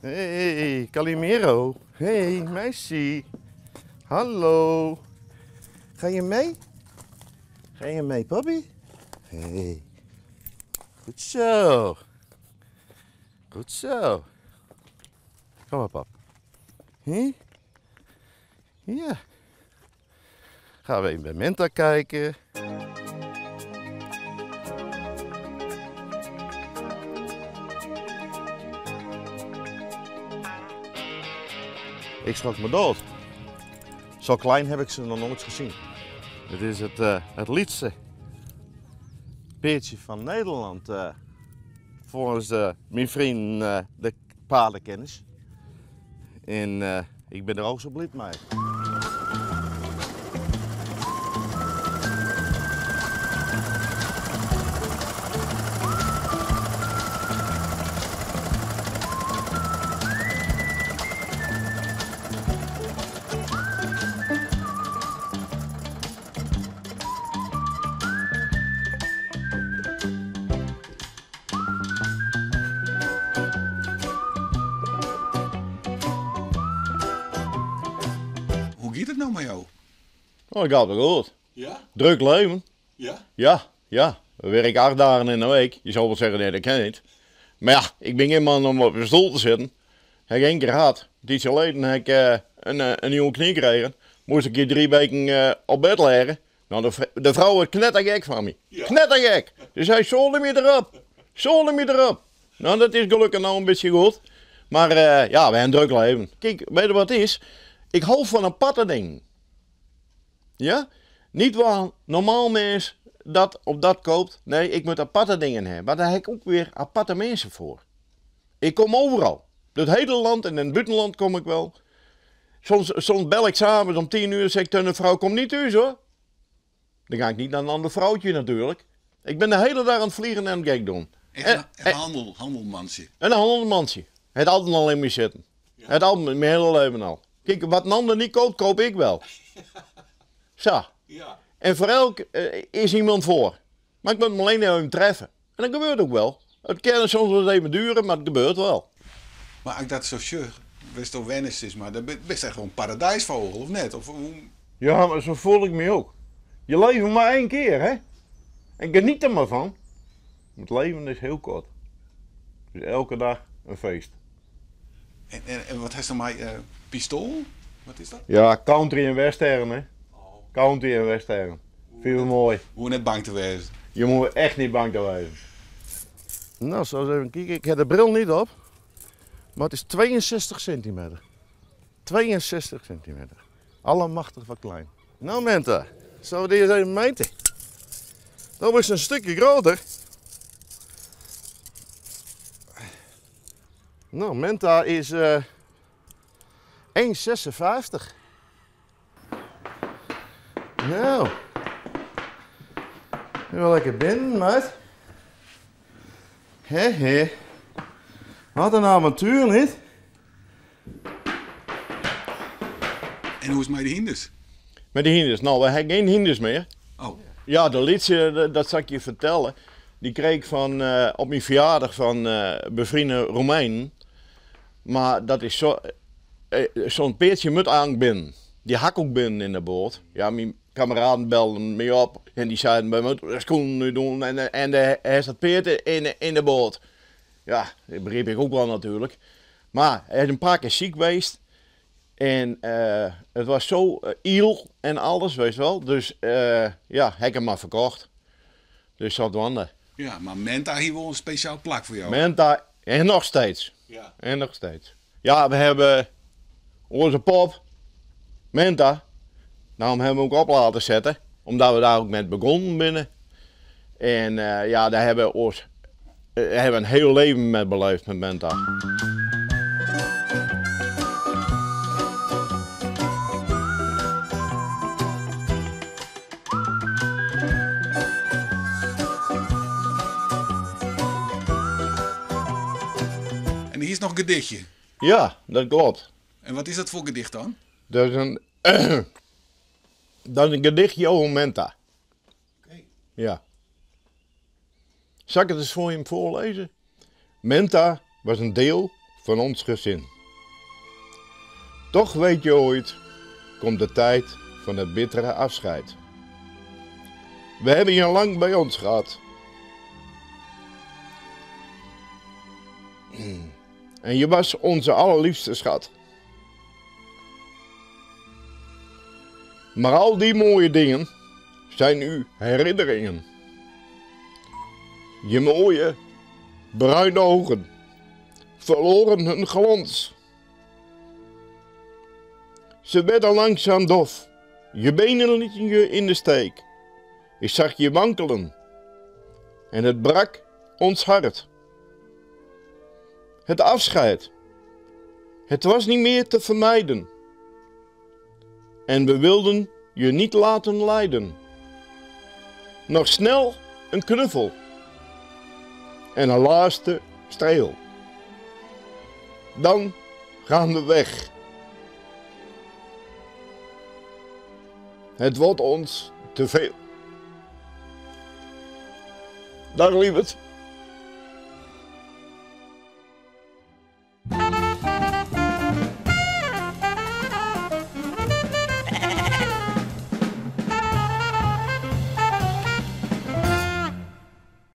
Hey, Calimero. Hey, meisje. Hallo. Ga je mee? Ga je mee, papi? Hey. Goed zo. Goed zo. Kom maar, pap. Hé? Ja. Gaan we even bij Menta kijken. Ik schrok me dood. Zo klein heb ik ze nog nooit gezien. Het is het liefste peertje van Nederland. Volgens mijn vriend de paardenkennis. En ik ben er ook zo blij mee. Hoe gaat het nou met jou? Oh, ik gaat wel goed. Ja? Druk leven. Ja? Ja, ja. We werken 8 dagen in de week. Je zou wel zeggen, nee, dat kan niet. Maar ja, ik ben geen man om op een stoel te zitten. Heb ik 1 keer gehad. 10 jaar geleden heb ik een nieuwe knie gekregen. Moest ik hier 3 weken op bed liggen. Nou, de vrouw werd knettergek van me. Ja. Knettergek. Ze zei, zonder me erop. Zonder me erop. Nou, dat is gelukkig nou een beetje goed. Maar ja, we hebben een druk leven. Kijk, weet je wat het is? Ik hou van aparte dingen. Ja? Niet waar normaal mens dat op dat koopt. Nee, ik moet aparte dingen hebben. Maar daar heb ik ook weer aparte mensen voor. Ik kom overal. Het hele land en in het buitenland kom ik wel. Soms bel ik s'avonds om 10 uur en zeg ik tegen de vrouw, kom niet thuis hoor. Dan ga ik niet naar een ander vrouwtje natuurlijk. Ik ben de hele dag aan het vliegen en aan het gek doen. Echt een handelmansje. Een handelmansje. Het altijd al in me zitten. Ja. Het altijd mijn hele leven al. Kijk, wat een ander niet koopt, koop ik wel. Zo. Ja. En voor elk is iemand voor. Maar ik moet hem alleen even treffen. En dat gebeurt ook wel. Het kan soms wel even duren, maar het gebeurt wel. Maar als ik dat zo zeg, best wel wennen is, maar dat best echt gewoon een paradijsvogel, of net? Of hoe? Ja, maar zo voel ik me ook. Je leeft maar 1 keer, hè? En geniet er maar van. Het leven is heel kort. Dus elke dag een feest. En wat heeft dan mijn pistool? Wat is dat? Ja, country en western, hè? Oh. Country en western. Veel mooi. Hoe net bang te wezen. Je moet echt niet bang te wezen. Nou, zo eens even kijken. Ik heb de bril niet op. Maar het is 62 centimeter. 62 centimeter. Allemachtig wat klein. Nou Menta, zullen we die eens even meten? Dat is een stukje groter. Nou, Menta is 1,56. Nou, nu wel lekker binnen, maat. Hé, hé. Wat een avontuur, niet? En hoe is het met de hinders? Met de hinders? Nou, we hebben geen hinders meer. Oh. Ja, de liedje, dat zal ik je vertellen. Die kreeg ik op mijn verjaardag van bevriende Romeinen. Maar dat is zo'n peertje moet aan binnen. Die hak ook binnen in de boot. Ja, mijn kameraden belden me op en die zeiden, we moeten de schoenen nu doen en hij is dat peert in de boot. Ja, dat begreep ik ook wel natuurlijk. Maar hij is een paar keer ziek geweest en het was zo iel en alles, weet je wel. Dus ja, heb ik hem maar verkocht. Dus dat wandelen. Ja, maar Menta hier wel een speciaal plak voor jou. Menta, en nog steeds. Ja. En nog steeds. Ja, we hebben onze pop, Menta. Daarom hebben we ook op laten zetten, omdat we daar ook met begonnen binnen. En ja, daar hebben we ons hebben een heel leven met beleefd met Menta. En hier is nog een gedichtje. Ja, dat klopt. En wat is dat voor gedicht dan? Dat is een gedichtje over Menta. Oké. Ja. Zal ik het eens voor je voorlezen? Menta was een deel van ons gezin. Toch weet je ooit, komt de tijd van het bittere afscheid. We hebben je lang bij ons gehad. En je was onze allerliefste schat. Maar al die mooie dingen zijn nu herinneringen. Je mooie bruine ogen verloren hun glans. Ze werden langzaam dof. Je benen lieten je in de steek. Ik zag je wankelen. En het brak ons hart. Het afscheid. Het was niet meer te vermijden. En we wilden je niet laten lijden. Nog snel een knuffel. En een laatste streel. Dan gaan we weg. Het wordt ons te veel. Dag lieverd.